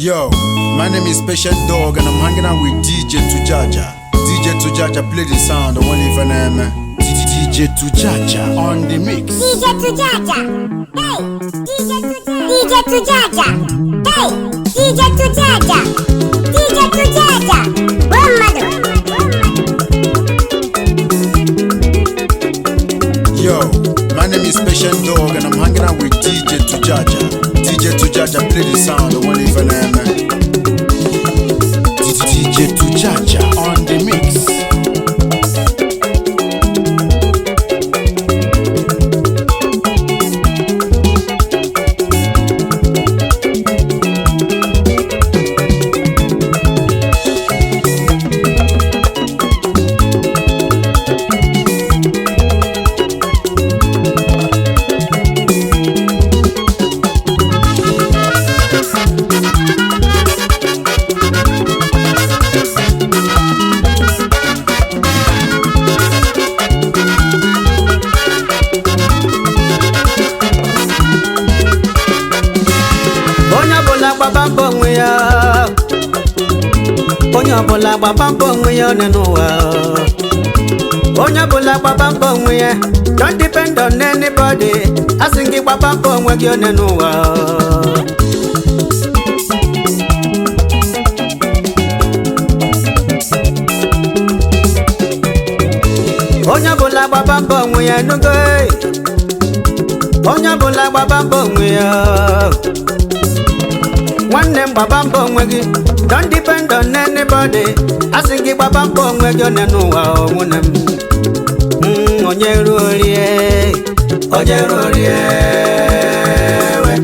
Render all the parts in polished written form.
Yo, my name is Patient Dog and I'm hanging out with DJ Tujaja. DJ Tujaja, play the sound. I want even DJ Tujaja on the mix. DJ Tujaja. Hey, DJ Tujaja. DJ Tujaja. Hey, DJ Tujaja. DJ Tujaja. One mother. Yo, my name is Patient Dog and I'm hanging out with DJ Tujaja. DJ Tujaja, play the sound. I want even DJ Tujaja on the mix. Onye ọbụla gbaba mbọ onwe ya, onye ọbụla gbaba mbọ onwe ya one n'ụwa, onye ọbụla gbaba mbọ onwe ya. Don't depend on anybody. Asị gị gbaba mbọ onwe gị one n'ụwa. Onye ọbụla gbaba mbọ onwe ya enugo eh. Onye ọbụla gbaba mbọ onwe ya. Nwanne m, gbaba mbọ onwe gị. Don't depend on anybody. Asị gị gbaba mbọ onwe gị one n'ụwa o, nwunne m. Onye ruo rie, onye ruo rie we.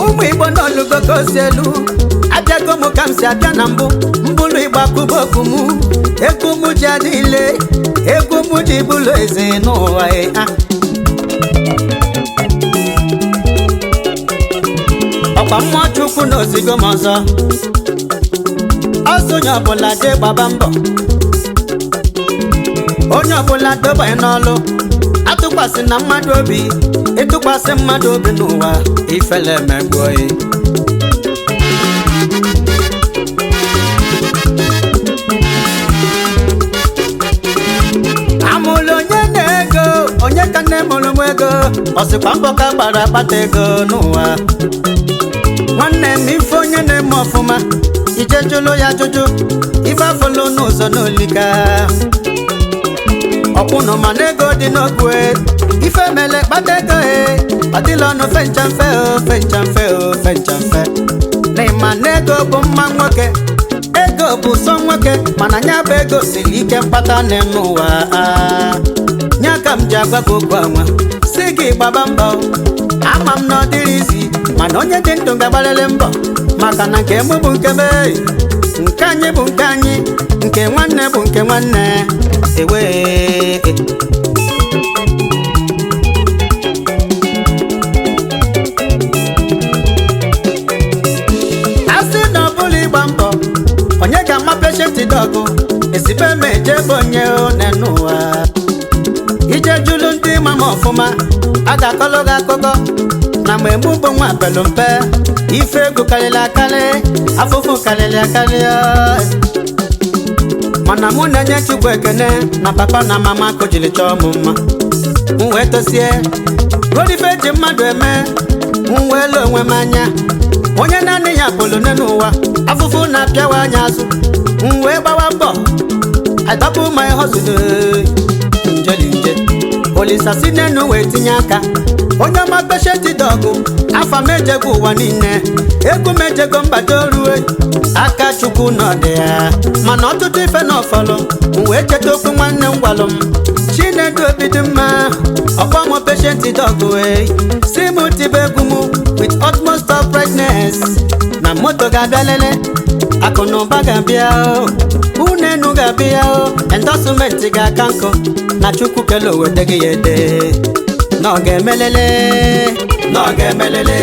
Ụmụ Igbo n'olugo ka o si elu abịago m ka m si abịa na mbụ mbụlụ Igbo akụba okwu m, egwu m ji adịle, egwu m ji bụlụ eze n'ụwa ya. Ọkwa mmụọ Chukwu na ozigo m ọzọ ọsọ, onye ọbụla jee gbaba mbọ, onye ọbụla dobanye n'ọlụ, atụkwasị na mmadụ obi. Ịtụkwasị mmadụ obi n'ụwa, ifele emegbuo ya. Amụlụ onye na-ego, onye ka nne mụrụ m ego, ọsịkwa mbọ ka gbara akpata ego n'ụwa. Nwanne m, ife onye na-eme ọfụma, ije jụlụ ya ajụjụ, ife afụlụ n'ụzọ n'olika ọkwụnụ, mana ego dị n'okwu e. Ife mele kpata ego e, ọdịla ọnụ fencha mfe o, fencha mfe o, fencha mfe. Na ịma na ego bụ mma nwoke, ego bụ sọ nwoke, mana nya bụ ego siri ike mkpata n'elu ụwa a. Nya ka m ji agwa gị okwu anwa, si gị gbaba mbọ. Ama m na ọ dịrị isi, mana onye dị ndụ ga-agbalịrị mbọ, maka na nke mụ bụ nke be, nke anyị bụ nke anyị, nke nwanne bụ nke nwanne ewe. A sị na ọ bụla ịgba mbọ, onye ga-ama Patient Dog esibe ma eje ebe onye one n'ụwa. Ije julu ndị ma m ọfụma, a ga-akọlụ gị akụkọ na mgbe mụ bụ nwa pelu mpe, ife ego karịrị akarị, afụfụ karịrị akarị ọ. Mana mụ na-enye Chukwu ekene na papa na mama kụjiri chọọ m mma, m wee tosie rodife ji mmadụ eme. M wee lee onwe m anya, onye naanị ya pụrụ nne n'ụwa, afụfụ na-apịawa anya azụ. M wee gbawa mbọ, I double my hustle, njelinje Olisa si n'enu wee tinye aka. Onye ọma Patient Dog, afa m ejego ụwa niile, egwu m ejego mbata orue aka Chukwu nọdị ya, mana ọtụtụ ife na ọfọlụ. M wee cheta okwu nwanne m gwalụ m, Chinedu obi dị mma, ọkpọ m Patient Dog wee si m tibe egwu m with utmost uprightness, na moto ga-abịa lele, akụ na ụba ga-abịa o, unenu ga-abịa o, endorsement ga-aka nkụ, na Chukwu kele owede gị ya ede na ọ ga-emelele, na ọ ga-emelele.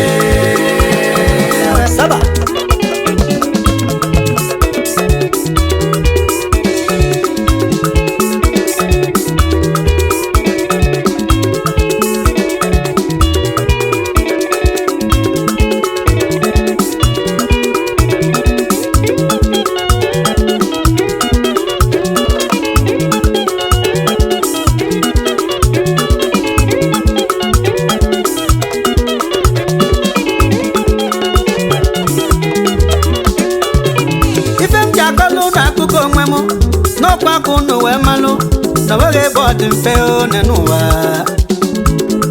n'ụwa dị mfe one n'ụwa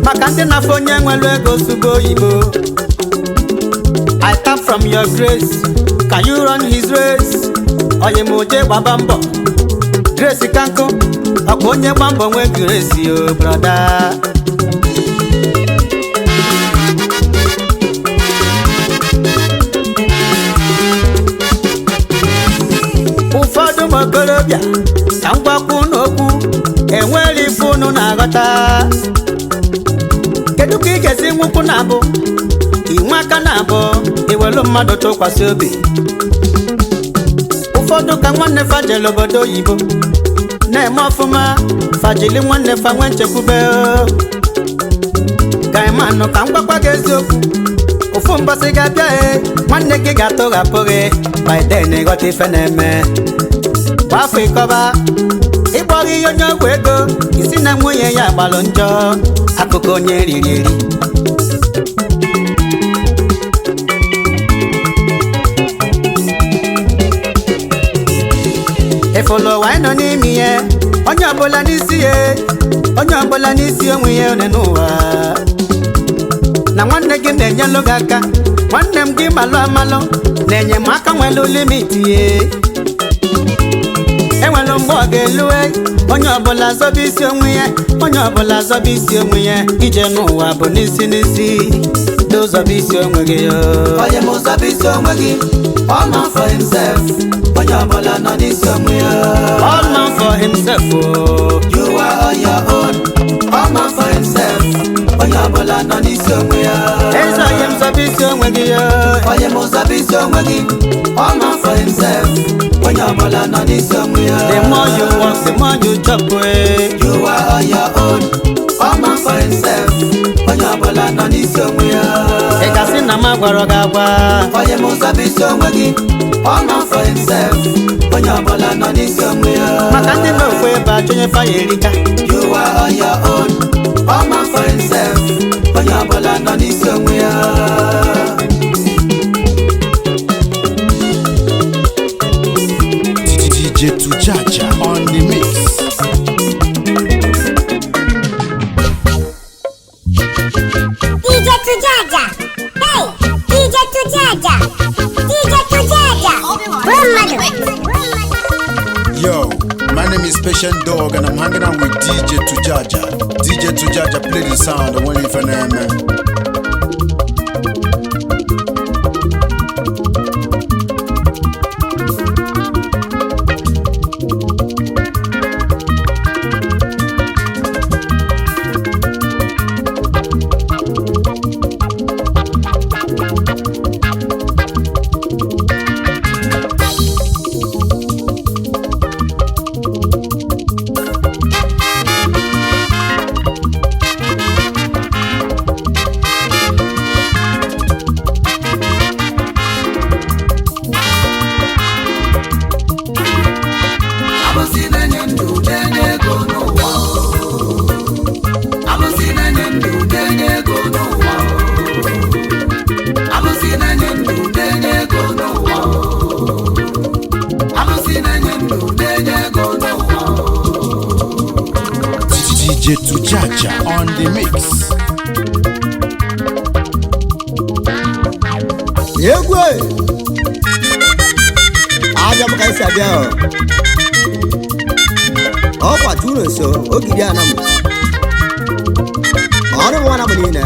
maka ndị na-afọ onye nwere ego sugo oyibo. I tap from your grace, can you run his race? Onye m oje gbaba mbọ grace ka nkụ ọkwa onye gba mbọ nwee grace o broda. Ụfọdụ ụmụ okorobịa ka m gwakwu n'okwu enwere ife unu na-aghọta. Kedu ka ị ga-esi nwukwu na abụ inwe aka na abụ iwelu mmadụ tụkwasị obi? Ụfọdụ ka nwanne fajel obodo oyibo na-eme ọfụma fajili nwanne fa nwee nchekwube. Gaimanụ ka m gwakwa gị eziokwu, ofu mbọsị ga-abịa e nwanne gị ga-atụghapụ gị by then ịghọta ife na-eme. Gbafọ ịkọba ịkpọghị ihe onye ọgwụ ego isi na nwunye ya gbalụ njọ akụkọ onye riri eri. Ịfụlụ ụwa anyị nọ n'ime ihe onye ọbụla n'isi ya, onye ọbụla n'isi onwe ya one n'ụwa. Na nwanne gị na-enyelụ gị aka, nwanne m gị malụ amalụ na enyemaka nwelu limiti ye. Enwelu mgbe ọ ga-elue onye ọbụla zọba isi onwe ya, onye ọbụla zọba isi onwe ya. Ije n'ụwa bụ n'isi n'isi, dozọba isi onwe gị. Onye ma ụzọba isi onwe gị, all man for himself. Onye ọbụla nọ n'isi onwe ya. All man for himself o. You are on your own, all man for himself. Onye ọbụla nọ n'isi onwe ya. Eze onye m zọba isi onwe gị. Onye ma ụzọba isi onwe gị, all man for himself. Onye ọbụla nọ n'isi onwe ya. The more you work, the more you chop. You are on your own, all man for himself. Onye ọbụla nọ n'isi onwe ya. Ị gasị na m agwara gị agwa. Onye ma ụzọba isi onwe gị, all man for himself. Onye ọbụla nọ n'isi onwe ya. Maka ndị na-ofu ebe achọnye faya erika. You are on your own, all man for himself. Onye ọbụla nọ n'isi onwe ya. DJ Tujaja on the mix. DJ Tujaja. Hey, DJ Tujaja. DJ Tujaja. Bro mmadụ. Yo, my name is Patient Dog and I'm hanging out with DJ Tujaja. DJ Tujaja, play the sound when you find man. Alụsị na-enye ndụ na-enye ego n'ụwa. Alụsị na-enye ndụ na-enye ego n'ụwa. Alụsị na-enye ndụ na-enye ego n'ụwa. Alụsị na-enye ndụ na-enye ego n'ụwa. DJ Tujaja on the mix. Egwu e! Abịa m ka esi abịa ọ. Ọkwa tụrụ nso ogidi anọ m. Ọrụ m nwana m niile.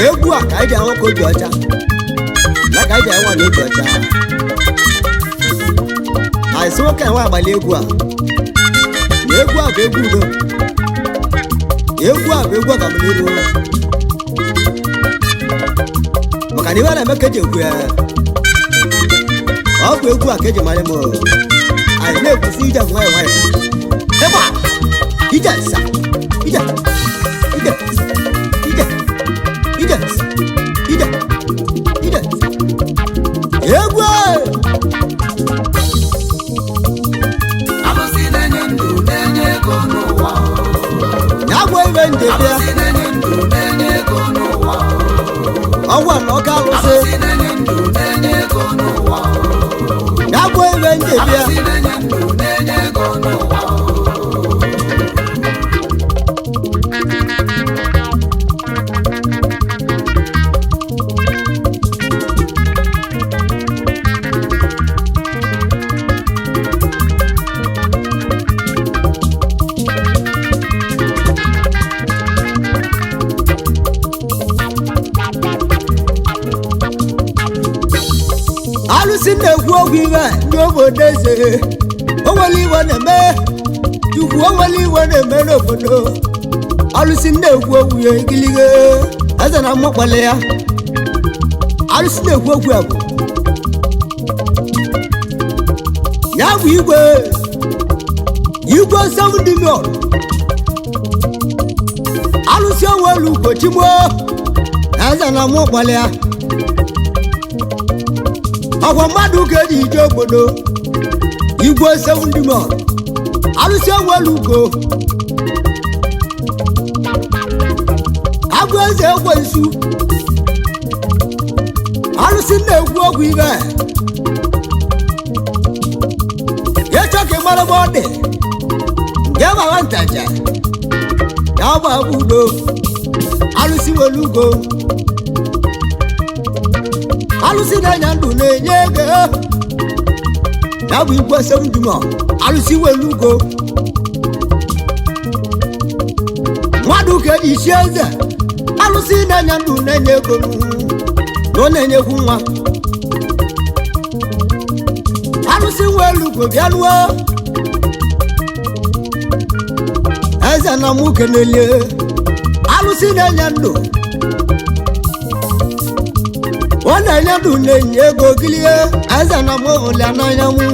Egwu a ka anyị ji ahụ nwoke obi ọcha na ka anyị ji ahụ nwaanyị obi ọcha. Anyị sị nwoke enwe agbali egwu a na egwu a bụ egwu udo. Egwu a bụ egwu ọganiru maka na iwe na-eme ka eji ekwu ya. Ọ bụ egwu a ka eji mara m o. Anyị na-ekwusi ije nwayọ nwayọ ịgba ije nsa ije ije ije ije ije ije egwu e! Alụsị na-enye ndụ na-enye ego n'ụwa. Ya bụ ibe nje bịa. Alụsị na-enye ndụ na-enye ego n'ụwa. Ọgwụ a na ọka alụsị. Alụsị na-enye ndụ na-enye ego n'ụwa. Ya bụ ibe nje bịa. Alụsị na-enye ndụ na-enye Alụsị na-ekwu okwu ibe ndị obodo eze onwere iwe na-eme chukwu onwere iwe na-eme n'obodo. Alụsị na-ekwu okwu ya igilige eze na mmakpali ya. Alụsị na-ekwu okwu ya bụ ya bụ igwe igwe 7 million. Alụsị onwere ugochigbo eze na mmakpali ya. Ọkwa mmadụ ka eji ije obodo igwe 7 million. Alụsị onwere ugo agụ eze ekwensu. Alụsị na-ekwu okwu ibe ịchọ ka ị mara ebe ọ dị nke gbara ntaja ya gba udo. Alụsị nwere ugo. Alụsị na-enye ndụ na-enye ego ya bụ igwe 7 million. Alụsị nwere ugo mmadụ ka eji isi eze. Alụsị na-enye ndụ na-enye ego na ọ na-enyekwu nwa. Alụsị nwere ugo bịaruo eze na mụ kenelie. Alụsị na-enye ndụ ọ na-enye ndụ na-enye ego gilie eze na mụ hụlịa n'anya mụ.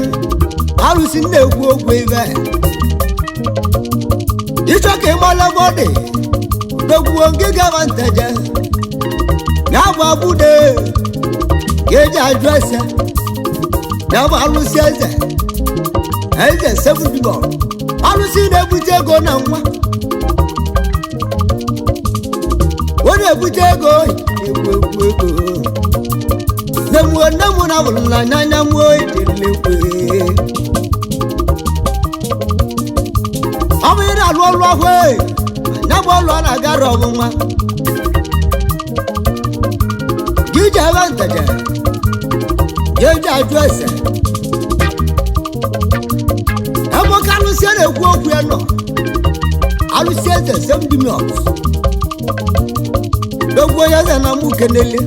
Alụsị na-ekwu okwu ibe ịchọ ka ị mara ebe ọ dị dogbuo ngịga ma nteje ya bụ abụde ka eji ajụ ese ya bụ alụsị eze eze 7 million. Alụsị na-ebute ego na nwa ọ na-ebute ego egwu egwu ego nne m nne m na abụrụ na n'anya m odelekwe. Ọ bụ ị na-alụ ọlụ ọhụụ anya bụ ọlụ a na-agara ọmụma gị ji ebe nteje gị eji ajụ ese ebe oke alụsị na-ekwu okwu ya nọ. Alụsị eze 7 million dogbu onye eze na mụ kenele.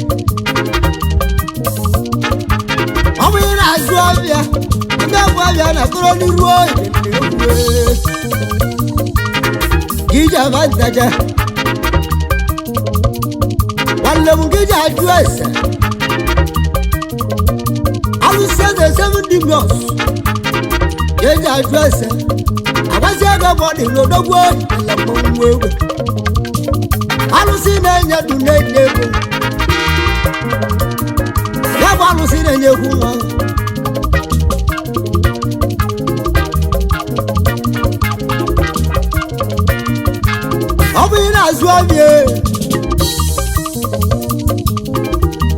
Ọ bụ ị na-azụ ọbịa ndị abụ ọbịa na-akọrọ n'iru gị ji aba ntaja nwanne m gị ji ajụ ese alụsị eze 7 million gị ji ajụ ese agbazi ego bụ ọdị n'odogwu ala mmanwụ egwe. Alụsị na-enye du na-enye ego ya bụ alụsị na-enyekwu nwa. Ọ bụ ị na-azụ ọbịa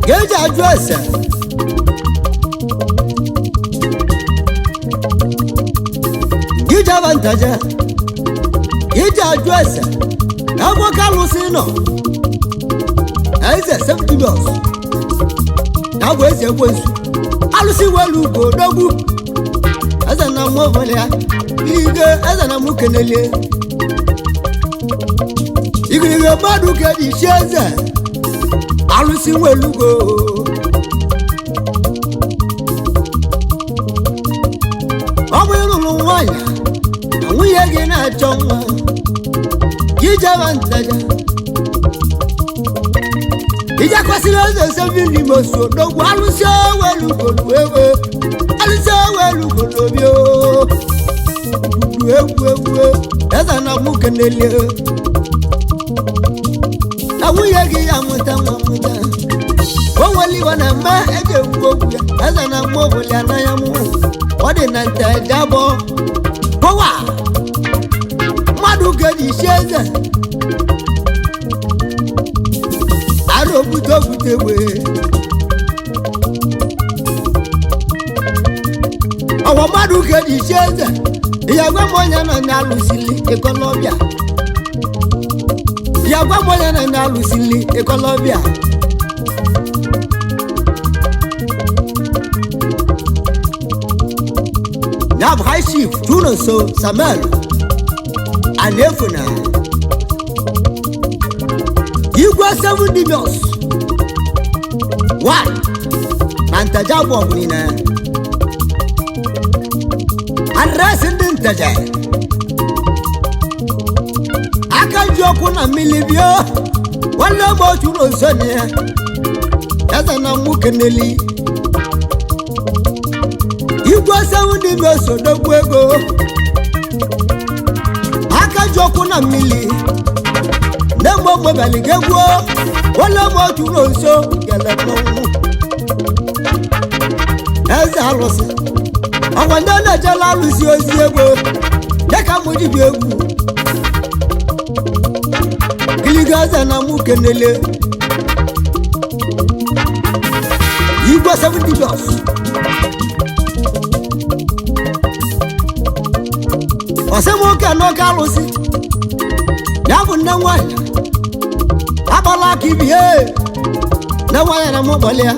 ka eji ajụ ese iji aba ntaja iji ajụ ese ebe oke alụsị nọ eze 7 million ya bụ eze ekwensu. Alụsị welu ugo odogwu eze na mụ ọbụla ya ige eze na mụ kenelie igirigi mmadụ ka eji chi eze. Alụsị nwelugo ọ bụ ịlụrụ nwaanyị na nwunye gị na-achọ nwa gị jeba ntaja ijekwasịrị eze 7 million odogwu. Alụsị owelugolu ewe alụsị owelugolu obi egwu egwu eze na mụ kenelie na nwunye gị ya mụta nwa mụta o nwere iwe na mma eji ekwu okwu ya eze na mma ọbụla n'anya mụ ọ dị na nta eje abụọ pọwa mmadụ ka eji isi eze arụ ogbute ogbute wee ọwa mmadụ ka eji isi eze ya gwa m onye nọ na alụsili ịkọlọbịa ya gwa m onye nọ na alụsili ịkọlọbịa. Ya bụ High Chief Tunoso Samuel Anefuna igwe 7 millions one na Na Nteje abụọ bụ niile adreesị ndị Nteje aka ji ọkụ na mmiri bịa nwanne m otu ụlọ nso na ya eze na mụ keneli igwe sewu dị m eso dogbu ego aka ji ọkụ na mmiri nne mgbe mgbebali ga egwuo nwanne m otu ụlọ nso gele mmanwụ eze alụsị ọkwa ndị na-ejela alụsị ozi egbo dịka mụ dibịa egwu giliga eze na mụ kenele igwe 70 plus ọsị m oke n'oke alụsị ya bụ nne nwanyị agbala aka ibie nne nwanyị na mụ gbalịa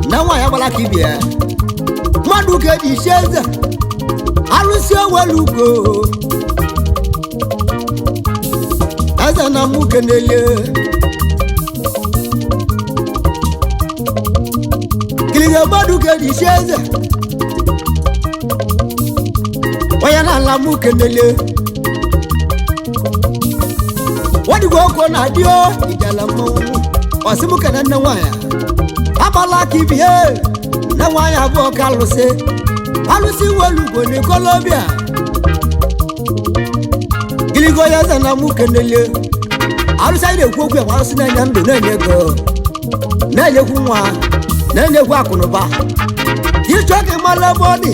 nne nwanyị agbala aka ibie mmadụ ka eji isi eze alụsị owelu ugo eze na mụ kenelie kiliga mmadụ ka eji isi eze onye na-ala mụ kenelie wadigo oko na-adị o ijele mmanwụ ọsị mụ kene nne nwanyị agbala aka ibie nne nwanyị abụọ ka alụsị alụsị welu ugo n'ikolobịa giligo ya eze na mụ kenelie alụsị anyị na-ekwu okwu ya bụ alụsị na-enye ndụ na-enye ego na-enyekwu nwa na-enyekwu akụnụba ịchọ ka ịmala ebe ọ dị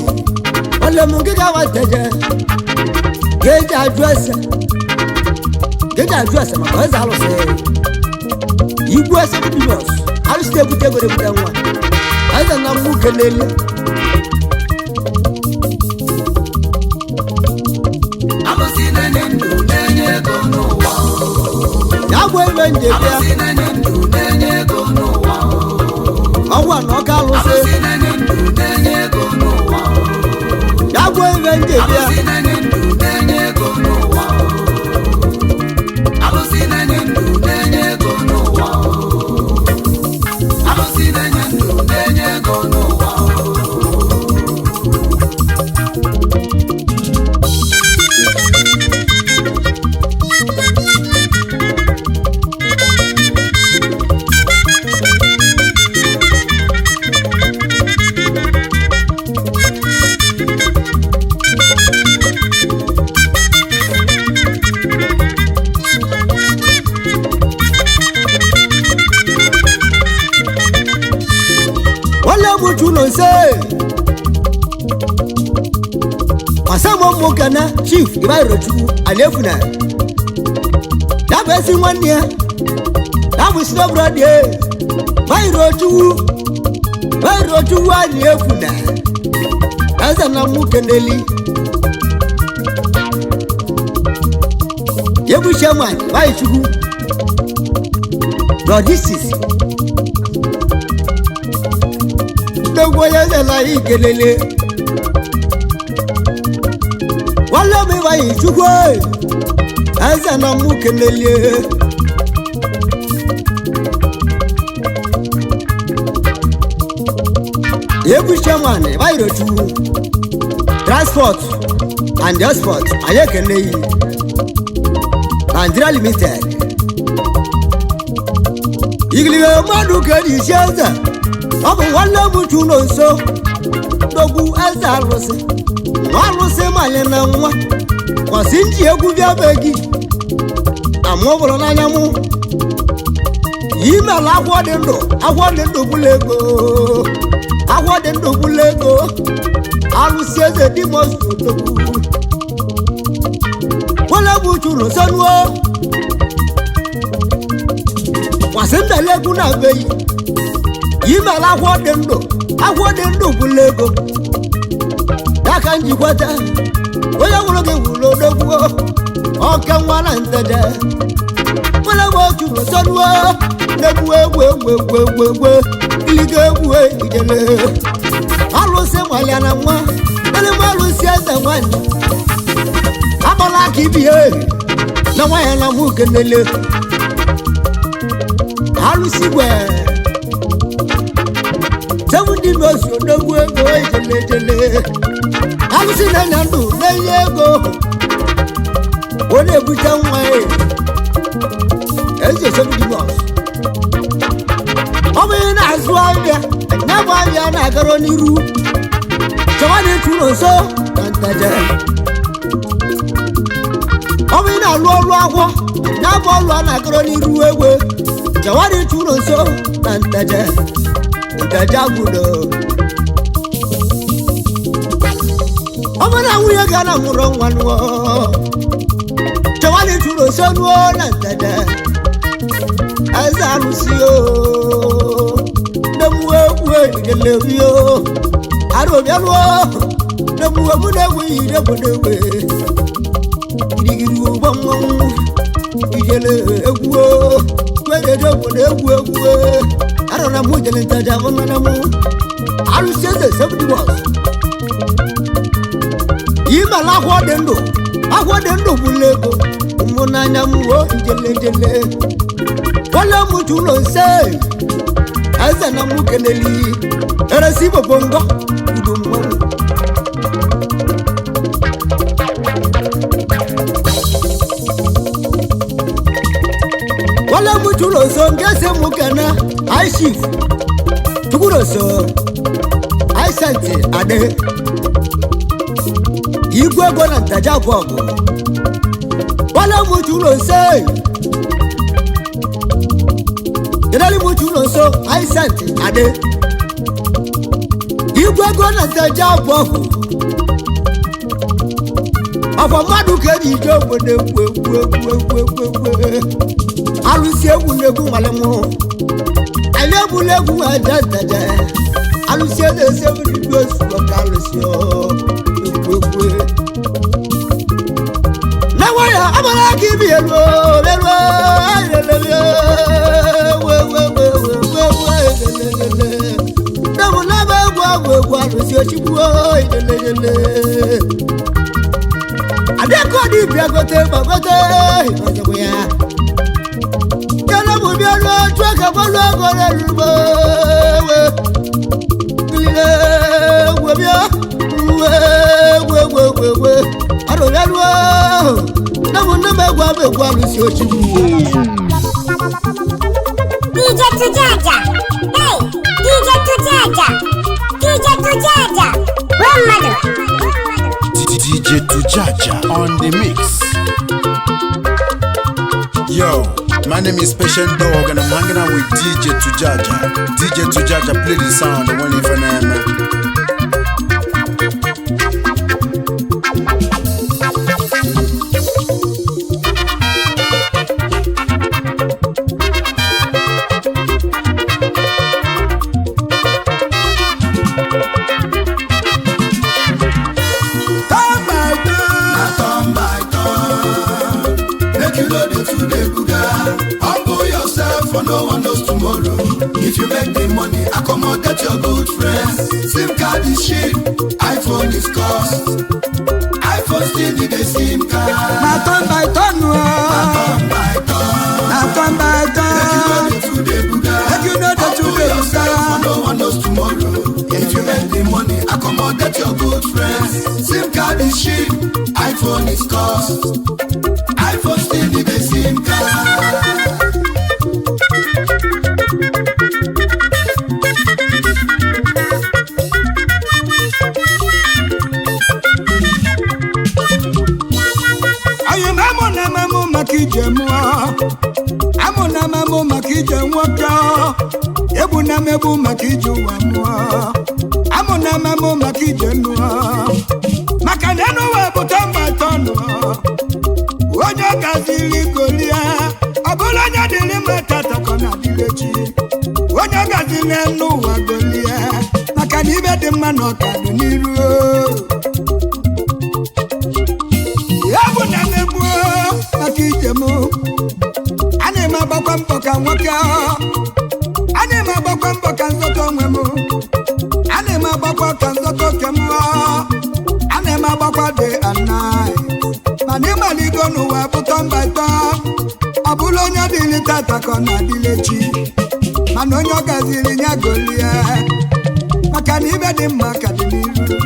nwanne m gị ga-awa Nteje ga-eji ajụ ese ga-eji ajụ ese maka eze alụsị igwe ese bilios alụsị na-ebute ego na-ebute nwa eze na mụ kenele Alụsị na-enye ndụ na-enye ego n'ụwa. ya bụ ebe nje bịa Alụsị na-enye ndụ na-enye ego n'ụwa. ọnwa na ọka alụsị Alụsị na-enye ndụ na-enye ego n'ụwa. ya bụ ebe nje bịa Alụsị na-enye ndụ na-enye ego n'ụwa. Alụsị na-enye ndụ na-enye ego n'ụwa. Alụsị na-enye ndụ na-enye ego n'ụwa. nwanne m uchu ụlọ nse ọsọ m ụmụ kana chief Ibarochukwu Alefuna ya bụ ezi nwanne ya ya bụ sinobrodi Ibarochukwu Ibarochukwu Alefuna eze na mụ keneli yebu chairman Ibarochukwu logistics gbogbo yẹn la yìí kelele wọn lé mi wáyé ìtukọ̀ ẹsẹ̀ náà mú kelele. Yebu chairman Ibarochukwu transport and export ayekene yi Nigeria limited igilige mmadụ kere isi eze ọ bụ nwanne m chu nọ nso dogbu eze alụsị nwa alụsị manye na nwa kwasị nji egwu bịa be gị amụ bụrụ n'anya mụ imela agwọ dị ndụ agwọ dị ndụ bụla ego agwọ dị ndụ bụla ego alụsị eze dimosu dogbu nwanne m chu nọ nso nuo kwasị mbele egwu na be yi imela agwọ dị ndụ agwọ dị ndụ bụla ego ya ka njikwata onye nwụrụ gị wụrụ odogwu ọka nwa na Nteje nwere m otu sonuo na-egwu egwu egwu egwu egwu egwu iligo egwu ijele alụsị nwalia na nwa ele m alụsị eze nwanyị agbala aka ibie na nwaanyị na mụ kenele alụsị gwe seven osi odogwu ego ijele alụsị na-enye ndụ na-enye ego ọ na-ebute nwa ya eze sebdibọs ọ bụ ị na-azụ ahịa ya bụ ahịa na-agara n'iru chọwa na ịtụ ụlọ nso na ntaje ọ bụ ị na-alụ ọrụ akwọ ya bụ ọrụ a na-agara n'iru egwe chọwa na ịtụ ụlọ nso na ntaje ntaje agwụdo ọ bụ na nwunye ga na mụrụ nwa nụọ chọwa na ịtụ ụlọ nso nụọ na ntaje eze arụsị o ndemuwe egwu o arụbịalụọ ndemuwe mụ na-egwu yiri egwu na-egwe girigiri ụgbọ mmanwụ ijele egwu kwejeje obodo egwu egwu arọ na mụ jele ntaja bụ nana mụ arụsị eze sebdibọs imala akwọ dị ndụ akwọ dị ndụ bụla ego mụ n'anya m o ijele jele wala mutu lọ nse eze na mụ keneli eresi bobo ngọ udu mmanwụ wala mutu lọ nso nke si mụ kene aishif tukwuroso aisenti ade igwe ego na ntaja bọọbụ wala mutu lọ nse ìdálẹ́ mojú lọ sọ àìsàn adé igwe ego na ntaja bọọbụ ọ̀pọ̀ mmadụ ka eji ije obodo egwu egwu egwu egwu egwu egwu alụsị egwu na-egwu nwale mụ anyị egbula egwu aja ntaja alụsị eze eze ndị osu ka alụsị ọ egwu egwu na nwayọ agbara aka ibi elu elu nne m na-ebe egwu egwu egwu alụsị ochigbu idelele adekọdị bịa gote ma gote ọzọkwa ya kele mụ bịa ruo chụọ ka bọlụ ego na-erugbo kilile egwu bịa egwu egwu egwu egwu arụ bịa ruo nne m nne m egwu abụ egwu alụsị ochigbu DJ Tujaja. Hey, DJ Tujaja. DJ Tujaja. One mother. DJ Tujaja on the mix. Yo, my name is Patient Dog and I'm hanging out with DJ Tujaja. DJ Tujaja, play the sound when you man. Turn by turn. Na turn by turn. Make you no dey too dey buga. Humble yourself for no one knows tomorrow. If you make the money, accommodate your good friends. SIM card is cheap, iPhone is cost. iPhone still need a SIM card. Na turn by turn o. Na turn by turn. Na turn by Make you no turn. dey too dey buga. Make you no dey too Humble dey yourself buga. for no one knows tomorrow. If you make the money, accommodate your good friends. SIM card is cheap, iPhone is cost. iPhone still need a SIM card. Anyị ma amụ na amamụ maka ije mụọ. Amụ na amamụ maka ije nwoke. Egbu na amegbu maka ije ụwa mụọ. Amụ na amamụ maka ije nụọ. Maka na enu ụwa bụ turn by turn. Onye gaziri golie, ọ bụrụ onye dịrị mma tata ka ọ na-adịrị echi. Onye gaziri enu ụwa golie, maka na ibe dị mma na ọka dị n'iru. Ya bụ na mmegbu maka ije m ana m agbakwa mbọ ka nwoke ana m agbakwa mbọ ka nzọta onwe m ana m agbakwa ka nzọta oke m ana m agbakwa day and night mana ịmaligo n'ụwa bụ turn by turn ọ bụrụ onye dịrị tata ka ọ na-adịrị echi mana onye ọ gaziri ya golie maka Maka na ibe dị mma ka dị n'iru.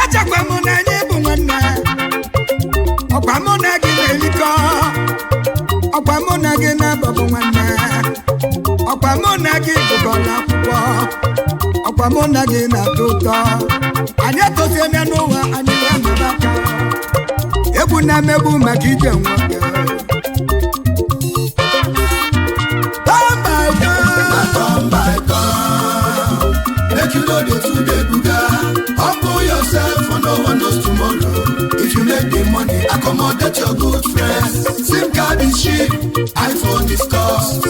Echekwa m na anyị bụ nwanne. Ọkwa mụ na gị na-elikọ. Ọkwa mụ na gị na-abọbụ nwanne. Ọkwa mụ na gị gụkọrọ akwụkwọ. Ọkwa mụ na gị na-atọ ụtọ. Anyị etosiena n'ụwa anyị wee nọrọ aka. Egwu na-emegbu maka ije nwoke. Turn by turn. Na turn by turn. Make you no dey too dey buga. Humble yourself for no one knows tomorrow. If you make the money, accommodate your good friends. SIM card is cheap, iPhone is cost.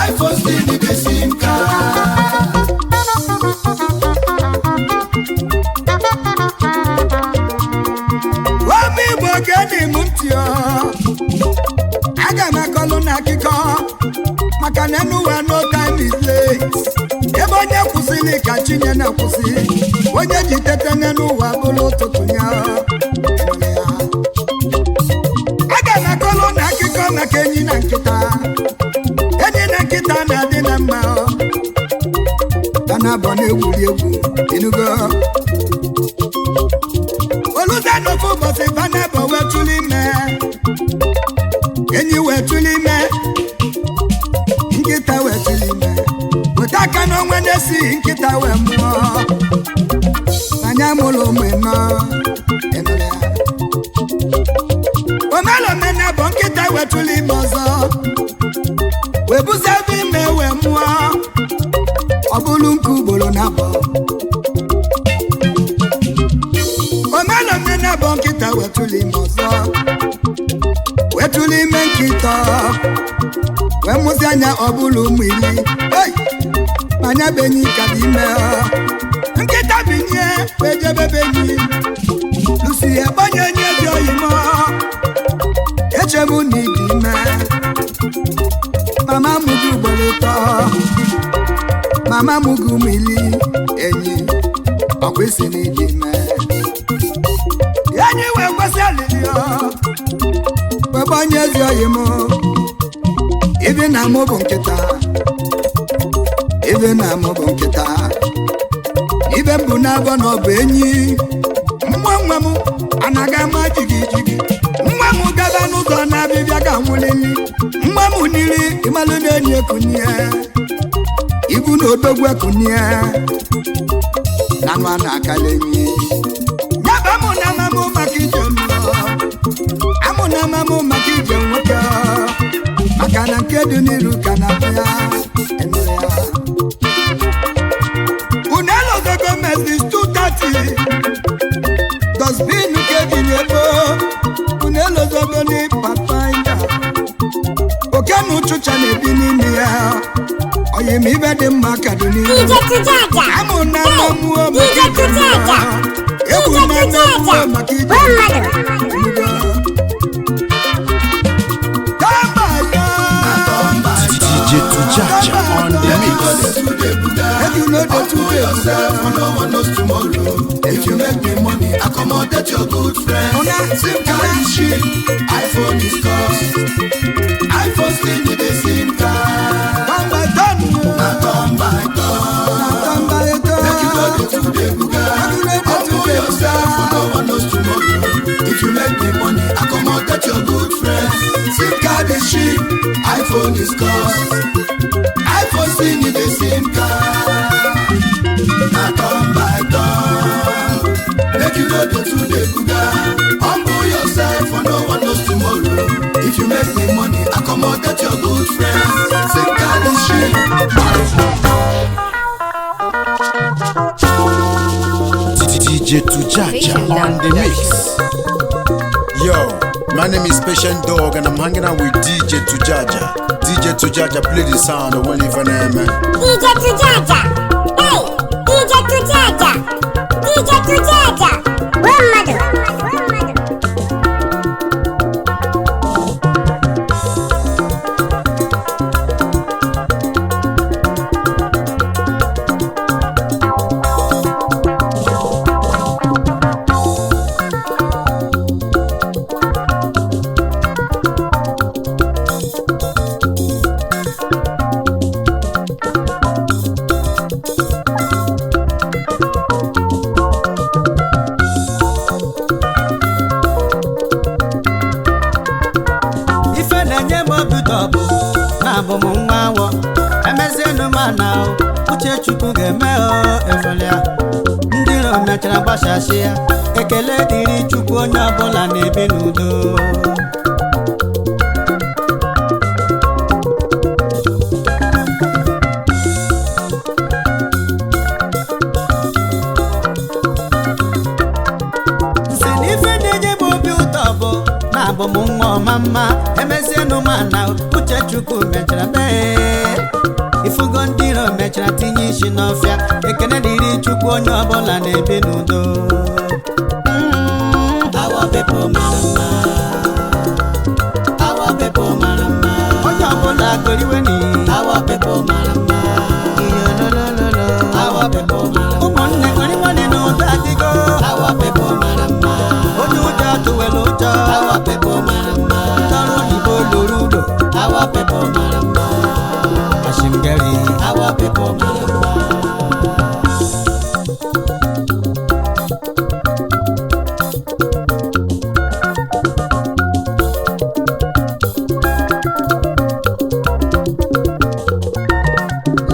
iPhone still need a SIM card. Ome Igbo gee m ntị ọ. Aga m akọlụ na akụkọ maka na n'ụwa no time is late. Ebe onye kwụsịrị ka chinye na-akwụsị. Onye ji tete n'ụwa bụrụ ụtụtụ ya. Aga m akọlụ na akụkọ maka enyi na nkịta. Enyi na nkịta na-adị na mma ọ. Ha na-abọ na-egwuri egwu inugo. Oluze n'ofu ụbọchị fanabọ wee tụrụ ime. Enyi wee tụrụ ime. Nkịta wee tụrụ ime. Weta aka n'ọnwa na-esi nkịta wee mụọ. Anya mụrụ ụmụ ịnọ. Ịnụrụ ya. Omelomena bụ nkịta wee tụrụ ime ọzọ. Wee buzi ebe ime wee mụọ. Ọ bụrụ nke ugboro na abụọ. Omelomena bụ nkịta wee tụrụ ime ọzọ. Wee tụrụ ime nkịta. Wee mụzi anya ọ bụrụ ụmụ iri. Hey! Manya bụ enyi ka dị ime. Nkịta binye wee jebe be enyi. Lusi ya gbanye enyi ezi oyi mọ. Echebu na ịdị ime. Mama mụ gị ugboro ịtọ. Mama mụ gị ụmụ iri. Enyi ọkwa isi na ịdị ime. Enyi wee kwesị alili ọ. Wee gbanye ezi oyi mụ. Ibi na mụ bụ nkịta. Ibe na mụ bụ nkịta. Ibe mbụ na-abọ na ọ bụ enyi. Nwa nwa m anaghị ama jigi jigi. Nwa m gaba n'ụzọ na-abịbịa ga nwụlili. Nwa m niri ịmalụ na-enyi ekunie. Ibu na odogwu ekunie. Na nwa na-akala enyi. Nyaba mụ na ama mụ maka ije mmụọ. Amụ na ama mụ maka ije nwoke. Maka na nke dị n'iru ka na-abịa. Enụrụ ya. Unelo the Gomez is 230. Dustbin nke dị n'ebo. Unelo zogo ni Pathfinder. Oke na ụchụcha na-ebi n'ime ya. Oyi m ibe dị mma ka dị n'ihu. DJ Tujaja. Amụ na mmụọ maka DJ ije Tujaja. mmụọ. Egwu DJ na mmụọ Tujaja. maka ije Gbuo mmadụ. Tamba ya. Turn by turn. DJ Tujaja on the Make you no mix. dey too dey buga. Make you no dey too Humble dey yourself for no one knows tomorrow. If you make the money, accommodate your good friends. Una, SIM card is cheap, iPhone is cost. iPhone still need a SIM card. Tamba tanu. Na turn by turn. Tamba eto. Make you no dey too dey buga. Make you no dey too Humble dey yourself for no one knows tomorrow. If you make the money, accommodate your good friends. SIM card is cheap, iPhone is cost. iPhone still need a SIM card. Na turn by turn. Make you no dey too dey buga. Humble yourself for no one knows tomorrow. If you make the money, accommodate your good friends. SIM card is cheap. DJ Tujaja on the mix. Yo, my name is Patient Dog and I'm hanging out with DJ Tujaja. DJ Tujaja, play the sound of one even man. DJ Tujaja. Hey, DJ Tujaja. DJ Tujaja. Gbuo mmadụ. obi ụtọ bụ na abụ m nwa awọ. Emezienụ m na uche Chukwu ga-eme o efelia. Ndị iro mechara gbasasị ya. Ekele dịrị Chukwu, onye ọbụla na-ebi n'udo. Si na ife na-enye m obi ụtọ bụ na abụ m nwa ọma mma. Emezienụ m na uche Chukwu mechara mee. Ifugo ndị iro mechara tinye isi n'ọfịa. Ekene dịrị Chukwu, onye ọbụla na-ebi n'udo. Our people mara mma. Our people mara mma. Onye ọbụla goriweni. Our people mara mma. Iyolololo. Our people mara mma. Ụmụnne goriweni n'ụdọ adịgo. Our people mara mma. Onye ụjọ atụwela ụjọ. Our people mara mma. Tọrọ oyibo loro udo. Our people mara mma. Ashimgari. Our people mara mma.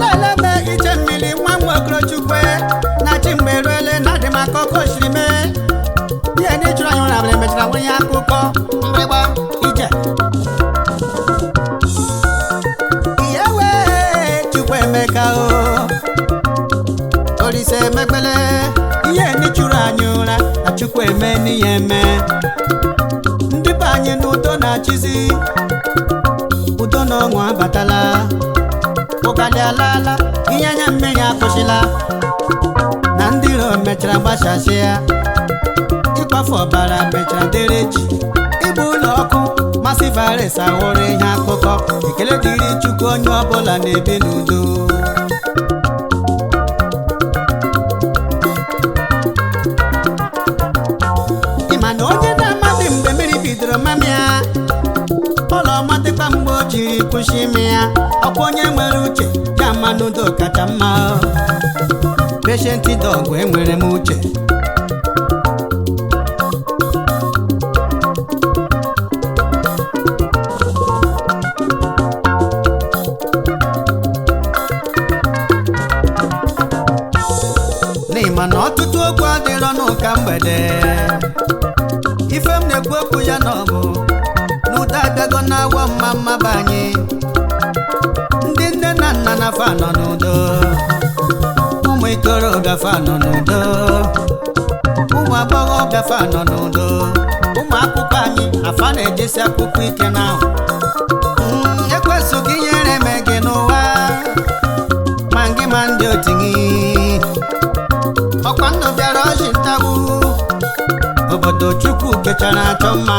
Leleme ije mmiri nwa nwa Okorochukwu na chi mgbe eruele na adị maka ọkụ osiri mee ihe ndị jụrụ anyị ụra abalị mechara nwunye akụkọ mgbịrịgba ije ihe wee. Chukwu emeka o Olise emegbele ihe ndị jụrụ anyị ụra na Chukwu eme n'ihe eme. Ndị be anyị n'udo na-achịzi, udo na ọṅụ abatala. Ụkalị alaala, ihe anya mmiri akwụsịla na ndị iro mechara gbasasịa. Ịkpafu ọbara mechara dere ji ịgba ụlọ ọkụ. Massive arrest awụrụ ihe akụkọ. Ekele dịrị Chukwu, onye ọbụla na-ebi n'udo. Ị ma na onye na-amadị mgbe mmiri bidoro mamịa ụlọ ọmadịkwa mgbe o jiri kwụsị ime ya. Ọkwa onye nwere uche ya ma n'udo kacha mma. Patient Dog, enwere m uche. N'ịma na ọtụtụ okwu adịrọ n'ụka mgbede. Ife m na-ekwu okwu ya na ọ bụ n'ụda abịago na-awọ mma mma be anyị. Ndị nne na nna na fa nọ n'udo, ụmụ ikorobịa fa nọ n'udo, ụmụ agbọghọbịa fa nọ n'udo, ụmụ akwụkwọ anyị afa na-ejesi akwụkwọ ike na ekwesịghị inyere eme gị n'ụwa ma gị ma ndị otu gị. Ọkwa ndụ bịara ọchị ntagbu obodo. Chukwu kechara achọ mma.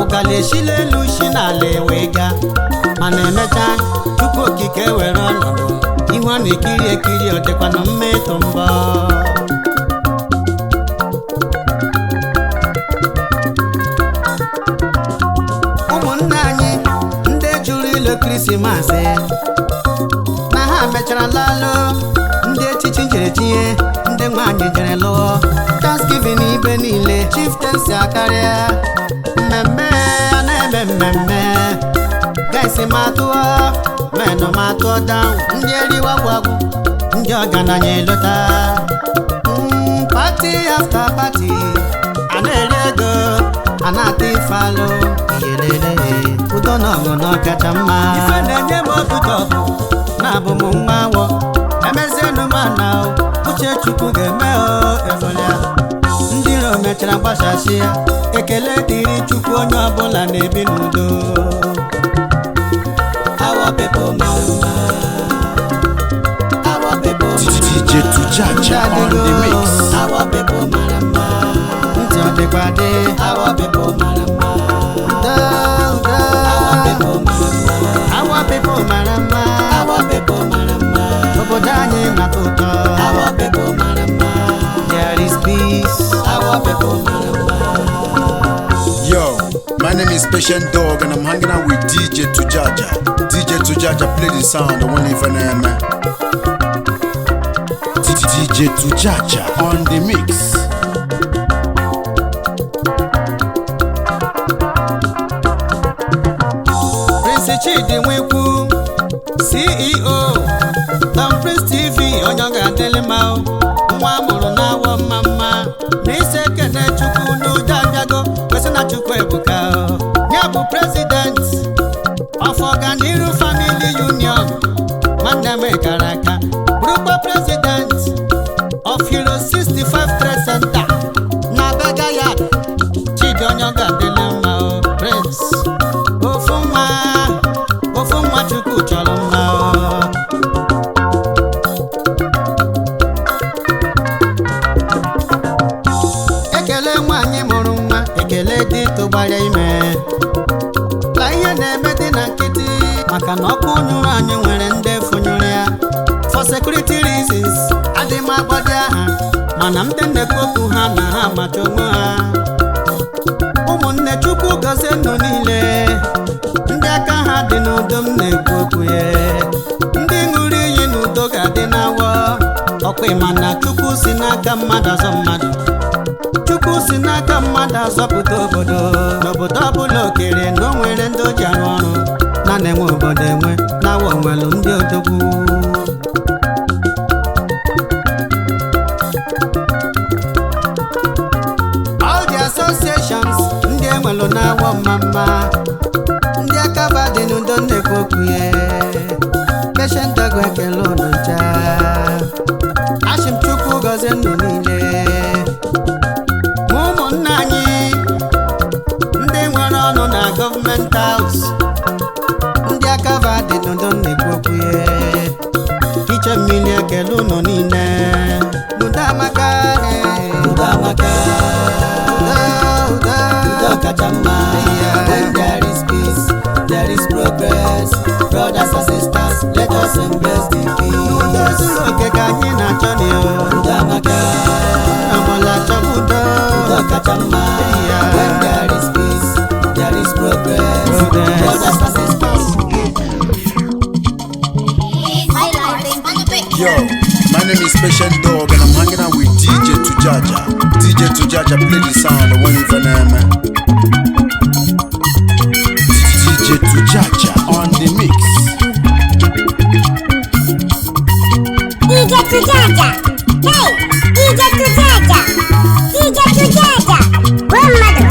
Ụgali esila elu si n'ala wee gaa, mana emecha Chukwu Okike were ọnọdụ. Ihu a na-ekiri ekiri, ọ dịkwanụ mma ịtụ mbọ. Ụmụnne anyị ndị jụrụ ilu Krismas na ha mechara lalụ. Ndị echichi jere tinye, ndị nwaanyị jere lụọ. Thanksgiving ibe niile, chieftaincy akarịa mmemme a na-eme mmemme. Guys ma tụọ menụ ma tụọ down, ndị eriwa gwagwụ, ndị ọgaranya elota. Party after party, a na-eri ego, a na-ata ife alụ iyelele. Udo na ọṅụ na ọkacha mma. Ife na-enye m obi ụtọ bụ na abụ m nwa awọ. Emezienụ m na uche Chukwu ga-eme o efelia. Ndị iro mechara gbasasị ya. Ekele dịrị Chukwu, onye ọbụla na-ebi n'udo. Our people mara mma. Our people mara. DJ Tujaja on the mix. Our people mara mma. Ntị ọ dịkwa dị. Our people mara mma. Udo, udo. Our people mara mma. Our people mara mma. Our people mara mma. Obodo anyị na-atọ ụtọ. Our people mara mma. There is peace. Our people mara mma. Yo, my name is Patient Dog and I'm hanging out with DJ Tujaja. DJ Tujaja, play the sound, the one even man. DJ Tujaja on the mix. Chidi Nwikwu, CEO Tom Prince TV, onye ọ ga-adịlị mma o. Nwa amụrụ na-awọ mma mma na ise ekene Chukwu n'udo abịago kwesị na Chukwu ebuka o. Ya bụ president of Ọganiru Family Union, nwanne m gara aka bụrụkwa president of Hero 65 Trade Center na Berger Yard. Chidi onye ọ ga-adịlị mma o, Prince ofu nwa, ofu nwa Chukwu chọrọ mma o. Ekele nwaanyị mụrụ nwa, ekele dị tụgbara ime la ihe na-eme dị na nkịtị maka na ọkụ nyụrụ anyị nwere ndị fụnyụrụ ya for security reasons adị m agbado aha mana ndị na-ekwu okwu ha na ha amacha onwe ha. Ụmụnne Chukwu gọzie nnụ niile ndị aka ha dị n'udo m na-ekwu okwu ya, ndị ṅụrụ iyi n'udo ga-adị n'awọ ọkwa ịma na Chukwu si n'aka mmadụ azọ mmadụ, Chukwu si n'aka mmadụ azọpụta obodo n'obodo ọbụla okere na o nwere ndị o ji arụ ọrụ na na-enwe obodo enwe na awa onwelu ndị odogwu. All the associations ndị enwelu na-awọ mma mma, ndị akaba dị n'udo na-ekwu okwu ya. Patient Dog ekele unu ncha, ashim Chukwu gọzie nnụ niile. Ma ụmụnna anyị ndị nwere ọnụ na gọọmenti haus, ndị akaba dị n'udo na-ekwu okwu ya. Iche mmiri ekele unu niile, n'udo amaka, udo amaka, udo, udo kacha mma. When there is peace, there is progress. Brothers and sisters, let us embrace the peace. Udo zuru oke ka anyị na-achọ ni o. Udo amaka, ọbụla chọba udo, udo kacha mma. When there is peace, there is progress. Brothers and sisters. Yo, my name is Patient Dog and I'm hanging out with DJ Tujaja. DJ Tujaja, play the sound when you man. DJ Tujaja on the mix. DJ Tujaja. Hey, DJ Tujaja. DJ Tujaja. One mother.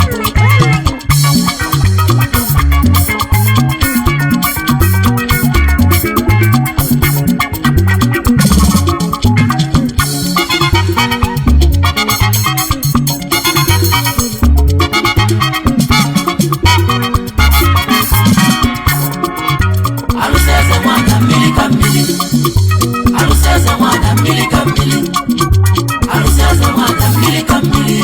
Alụsị eze nwata mmiri ka mmiri, alụsị eze nwata mmiri ka mmiri, alụsị eze nwata mmiri ka mmiri.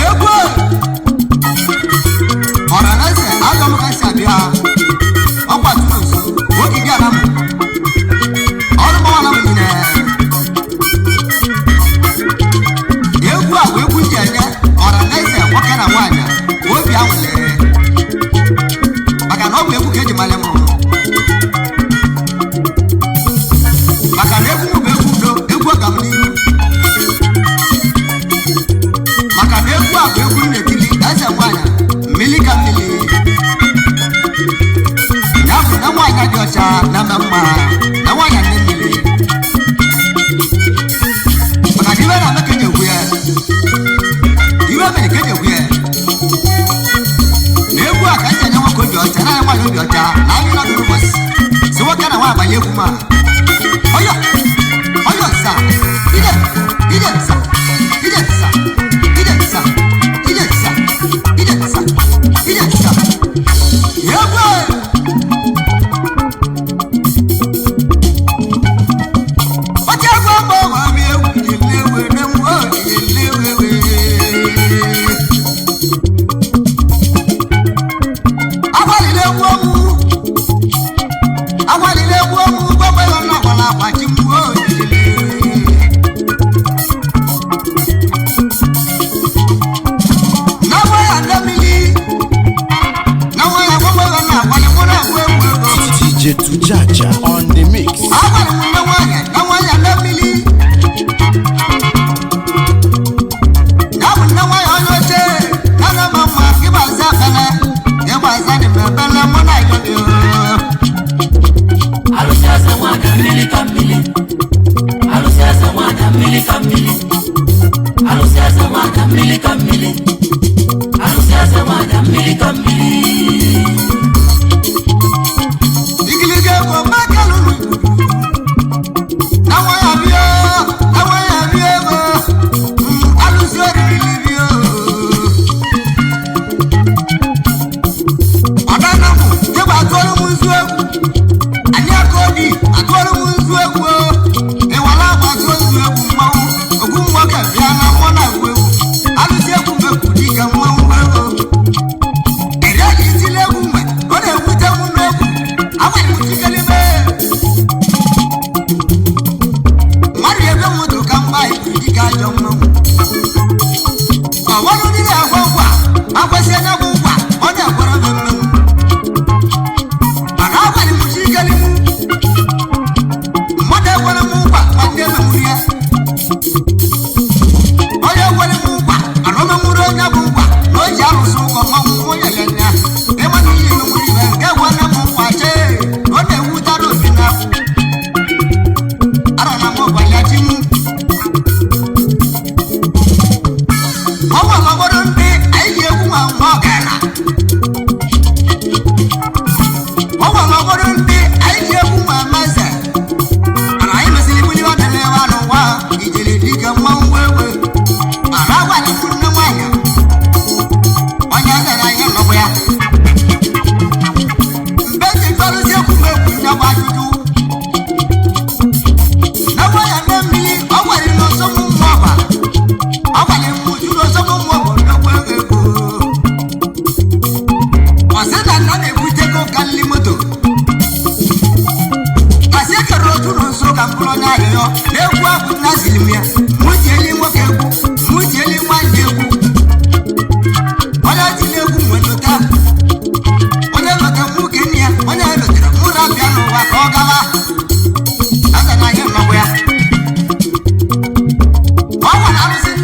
Egwu ọranaeze alọmkasi abịa ọkwa tuus ogige anamụ ọrụ mmanwụ anamụ niile. Egwu a bụ egwu ji enye ọranaeze nwoke na nwaanyị obi anwụle maka na ọ bụ egwu ka eji mara m, maka na egwu m bụ egwu udo, egwu ọganihu, maka na egwu a bụ egwu m na-etili eze nwaanyị mmiri ka mmiri ya bụ na nwaanyị dị ọcha na mma mma na nwaanyị nne mmiri, maka na iwe na-eme ka eji egwu ya, iwe mere ka eji egwu ya na egwu a ka eji enye nwoke obi ọcha na nwaanyị obi ọcha na anyị nọdụ n'ụbọchị si nwoke na nwaanyị banye egwu ma ọyọ ọyọ nsa ide ide nsa ide nsa ide nsa ide nsa ide nsa ide nsa egwu. Ọjọ́ gbogbo wà mí ewu ìléwé ní wọ́n ìléwé. Agbalịla egwu ọmụ, agbalịla egwu ọmụ, gbogbo ịlọ náà wà lápá jí mú ó ìléwé.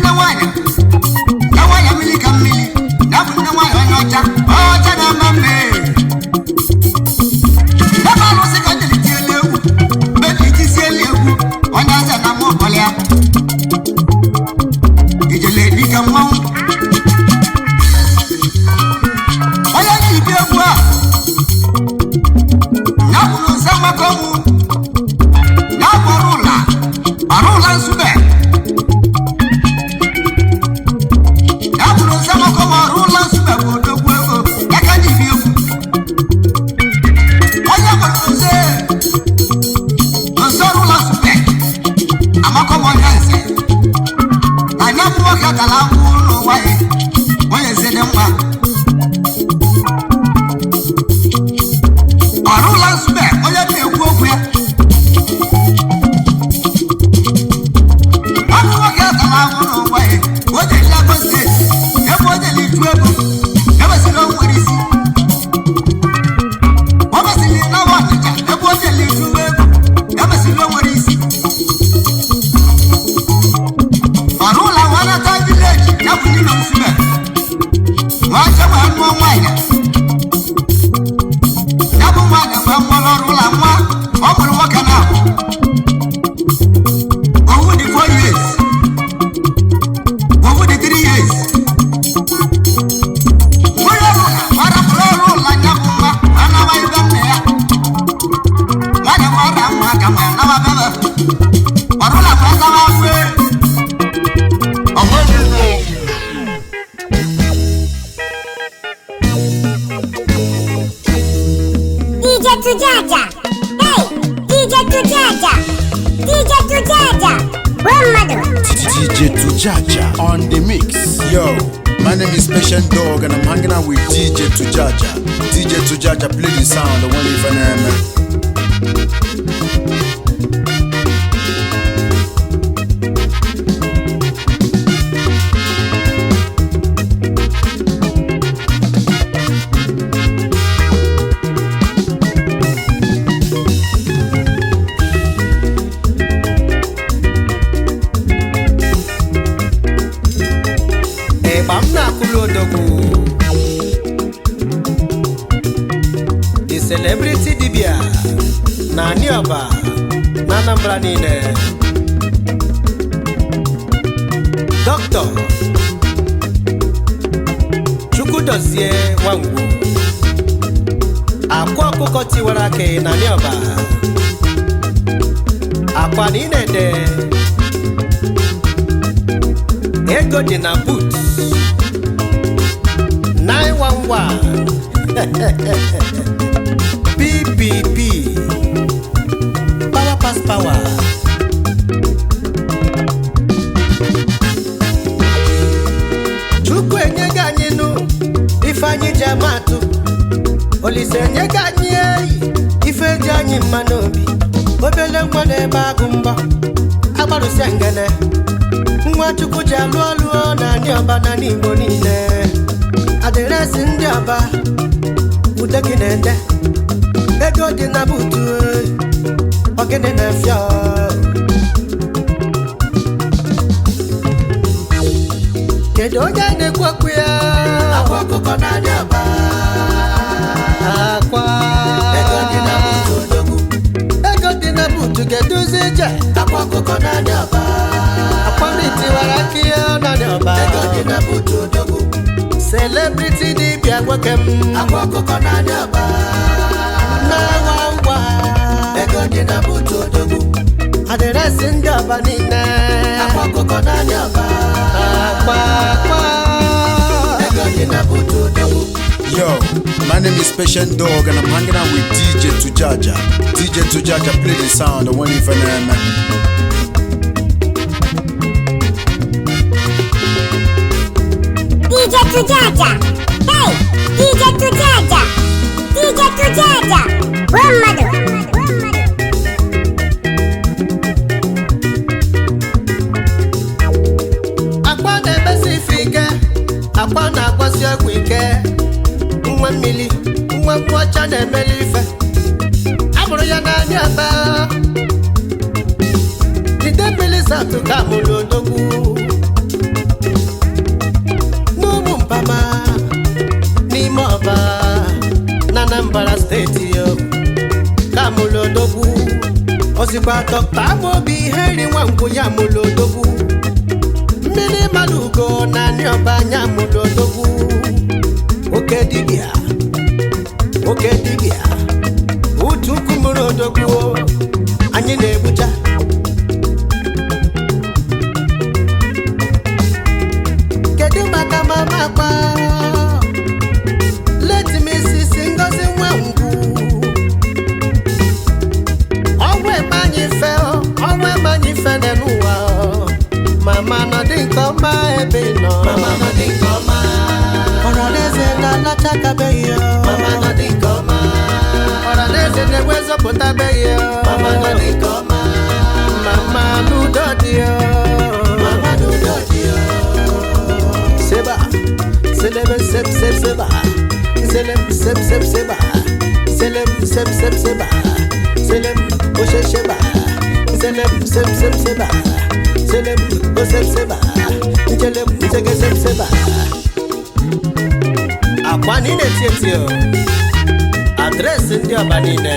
nne nwaanyị nne nwaanyị mmiri ka mmiri ya bụ nne nwaanyị onye ọcha ọcha na-ama mme ebe alụsị ka njiri tie elu egwu mgbe ji tisie elu egwu onye eze na mụ ọkpọlịa ijele dịka mmanwụ onye ji ibi egwu a ya bụrụ nse nwekọ mụ ya bụ ọrụ ụla ọrụ ụla nsube ya bụrụ nse nwekọ mụ ọrụ ụla nsube bụ odogwu ego ya ka ji ibi egwu onye gbara nse nse ọrụ ụla nsube amakọ m onye nse anya bụ nwoke tara ahụhụ n'ụwa ya onye nse dị mma ọrụ ụlọ nsube onye na-ekwu okwu ya ọnụ nwoke tara ahụhụ n'ụwa ya o jere Lagos steeti ebe o jere itu ego ebesiri o nwere isi o mesịrị n'ọwa Ọnịcha ebe o jere itu ego ebesiri o nwere isi ọrụ ụlọ nwanata vileji ya bụ n'ụlọ nsube nwa chekwa nụọ nwaanyị ya bụ nwaanyị mgbe mụrụ ọrụ ụlọ nwa ọ mụrụ nwoke na owu dị 4 years owu dị 3 years nwunye ọrụ ụlọ gbarapụrụ ọrụ ụlọ ya bụ nwa anawa ibe nna ya nwaanyị nwa ọrịa nwa aka ma nawa bebe ọrụ ụlọ bụ azawa afọ DJ Tujaja. Hey, DJ Tujaja. DJ Tujaja. One mother. DJ Tujaja on the mix. Yo, my name is Patient Dog and I'm hanging out with DJ Tujaja. DJ Tujaja, play the sound, the one even ịgba m na-akụlụ odogwu the celebrity dibia na Aniọba na Anambra niile Dr. Chukwudozie Nwangwu akwa ọkụkọ tiwara akị na Aniọba akwa na ị na-ede ego dị na boot 911 PPP power pass power Chukwu enyego anyị nụ ife anyị ji ama atụ Olise enyego anyị eyi ife eji anyị mma n'obi obele nwa na-ebe agụ mbọ agbarụsịa ngene nwa chukwu ji alụ ọlụ na ndị ọba na n'igbo niile adịresị ndị ọba ude gị na-ede ego dị na butu ogene na-efịa kedu onye na-ekwu okwu ya Akwa ọkụkọ na ndị ọba. akwa Ego dị na butu odogwu. ego dị na butu ga-eduzi ije Akwa ọkụkọ na ndị ọba. akwa mitiwara aka ya na ndị ọba Ego dị na butu odogwu. celebrity dibịa nwoke m Akwa ọkụkọ na ndị ọba. na-awa ngwa Ego dị na butu odogwu. adịresị ndị ọba niile Akwa ọkụkọ na ndị ọba. akwa akwa Ego dị na butu odogwu. Yo, my name is Patient Dog and I'm hanging out with DJ Tujaja. DJ Tujaja, play the sound, the one even DJ Tujaja. Hey, DJ Tujaja. DJ Tujaja. One mother. akwa na-emesi ife ike akwa na-agwasi ọgwụ ike nwa mmiri nwa nkwụ ọcha na-emeli ife amụrụ ya n'anya aba ide mmiri satụ ka amụrụ odogwu Bụzikwa Dọkta Amobi Henry Nwangwu ya mụrụ odogwu. Mmiri mmadụ ugo na ọba anya mụrụ odogwu. Oke dibịa, oke dibịa, utukwu mụrụ odogwu. Anyị na-egbucha. Kedu maka mama akpa late Mrs. Ngozi Nwangwu? Ọnwa eme anyị fe, ọnwa eme anyị fe n'ụwa. Mama nọdị nke ọma ebe ị nọ. Mama nọdị nke ọma. Ọranaeze na-alachakabeghị. Mama nọdị nke ọma. Ọranaeze na-enwe zọpụtabeghị. Mama nọdị nke ọma. Mama n'udo dị. Mama n'udo dị. Seba, selebe sep sep seba, selem sep sep seba, selem sep sep seba, selem ose seba, selem sep sep seba, selem ose seba, njelem nsege sep seba. Akwa niile tietie o, adreesị ndị ọba niile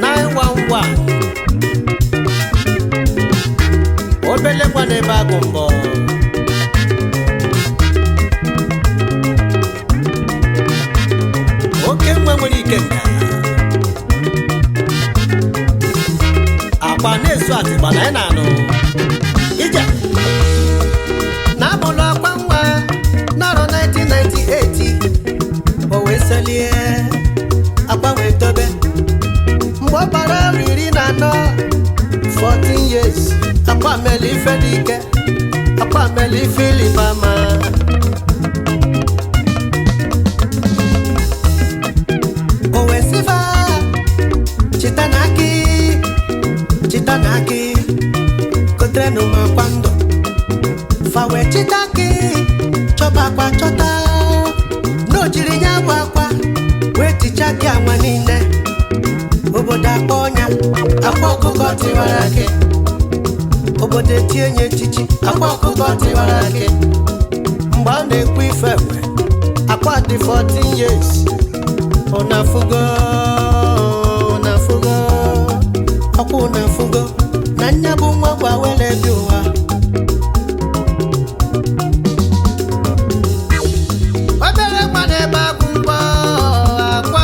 911. Obele gwa n'ebe agụ mbọ. Oke nwe nwere ike nga akwa na-esu atịgba na anyị na-anụ ije na abụlụ akwa nwa narọ 1998. O wee selie akwa wee dobe mgbe ọ gbara ọrụ 14, 14 years. Akwa mere ife dị ike, akwa mere ife ịlịba ama. O wee sịba chita na akị, chita na akị, kotere m akwa ndụ. Fa wee chita akị, chọba akwa, chọta na o jiri ya bụ akwa wee tichaa akị anwa niile. Obodo akpọ ọnya akwa ọkụkọ tiwara akị. Obodo etinye ya echichi akwa ọkụkọ tiwara akị. Mgbe a na-ekwu ife enwe, akwa dị 14 years. Ọ na-afụgo, ọ na-afụgo, ọkwa ọ na-afụgo na nya bụ nwa gwa wele bi ụwa. Obere nwa na-ebe agụ mgbọ akwa,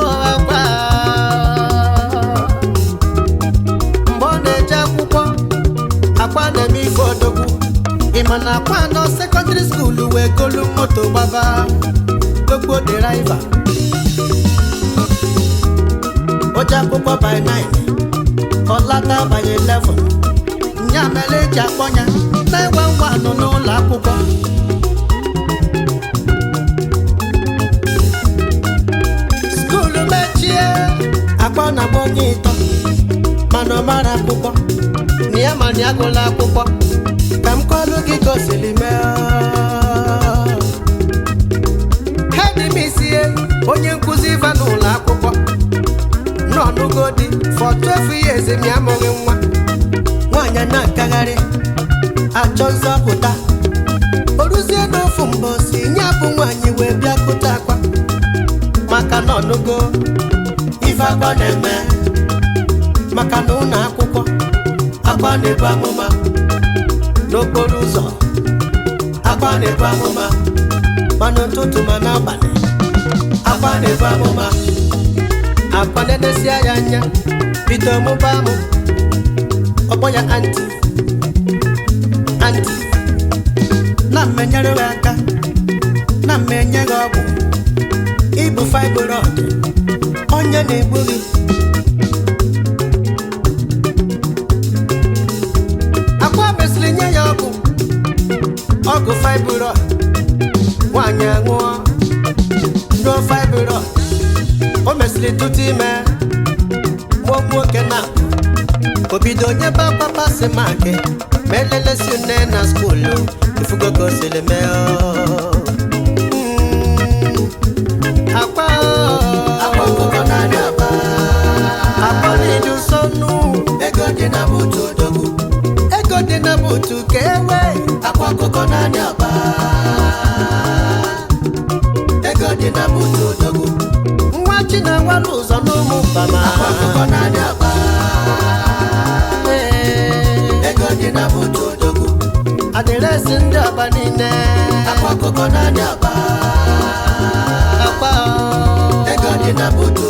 ọ akwa. Mgbe ọ na-eje akwụkwọ, akwa na-eme ife odogwu. Ị ma na akwa nọ secondary school wee golu moto gbaba gbogbo driver. Oje akwụkwọ by 9, ọ lata by 11. Nya mere eji akpọ ya 911 n'ụlọ akwụkwọ. School mechie, akpa na-agba onye ịtọ, mana ọ mara akwụkwọ na ya, ma na ya gụla akwụkwọ. Ka m kọlụ gị gosiri mee. Hedimisie onye nkụzi iva n'ụlọ akwụkwọ nọnụgodi for 12 years mi amụghị nwa. Nwaanyị na-akagharị achọ nzọpụta. O ruzie n'ofu mbọsi, ya bụ nwaanyị wee bịa kụta akwa, maka na ọnụgo ife akwa na-eme, maka na ụlọ akwụkwọ akwa na-ebu amụma, n'okporo ụzọ akwa na-ebu amụma, ma n'ụtụtụ ma n'abalị akwa na-ebu amụma. Akwa na-edesia ya anya bido mụba amụ. Ọkpọ ya aunty, aunty, na mmenyere gị aka, na mmenye gị ọgwụ ịbụ fibroid onye na-egbu gị. Akwa mesịrị nye ya ọgwụ, ọgwụ fibroid. Nwaanyị aṅụọ ruo fibroid. O mesịrị tụtụ ime, mụọ nwoke. Na o bido nye papa si maki ma elelesi nne na school. Ifugo ka o siri mee. Akwa Akwa ọkụkọ na-arị ọba. Akwa na-edu nsọ nụ. Ego dị na buutu odogwu. Ego dị na buutu ka ewe. Akwa ọkụkọ na-arị ọba. Ego dị na buutu odogwu. Nwa. Chi na-agwala ụzọ n'ụmụ mbama. Akwa ọkụkọ na-adị ọba. Ee, Ego dị na butu odogwu. Adịresị ndị ọba niile. Akwa ọkụkọ na-adị ọba. Akwa Ego dị na butu.